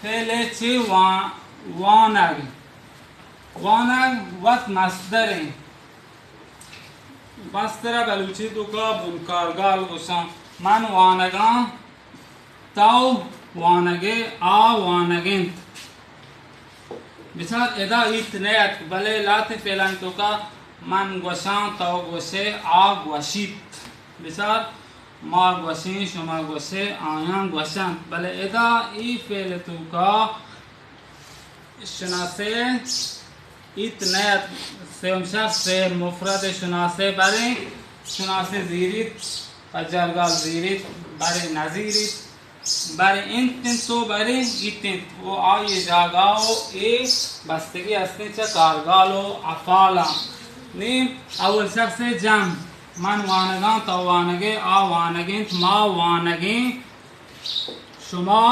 فعل چی؟ وا-، وانگ۔ وانگ وت مصدر ایں۔ مصدر ءَ بلوچی توکا بنکارگال گوشاں۔ من وانگاں، تو وانگے، آ وانگ انت۔ بچار، ادا ایت نیاتک، بلے لہتیں فعلانی توکا من گوشاں، تو گوشے، آ گوشیت۔ بچار، ما گوشیں، شما گوشے، آیاں گوشنت، بلے ادا اے فعل توکا شناسے ایت نیاتک۔ سیوم شخص مفرد شناسے بریں، شناسے زیریت، پجارگال زیریت، بریں نزیریت، بریں انت انت و بریں ایت انت و آئی جاگہ و اے بستگی ہستیں چہ کارگال و افعالاں۔ نی اول شخص جمع، من وانگاں، تو وانگے، آ وانگ انت، ما وانگیں، شما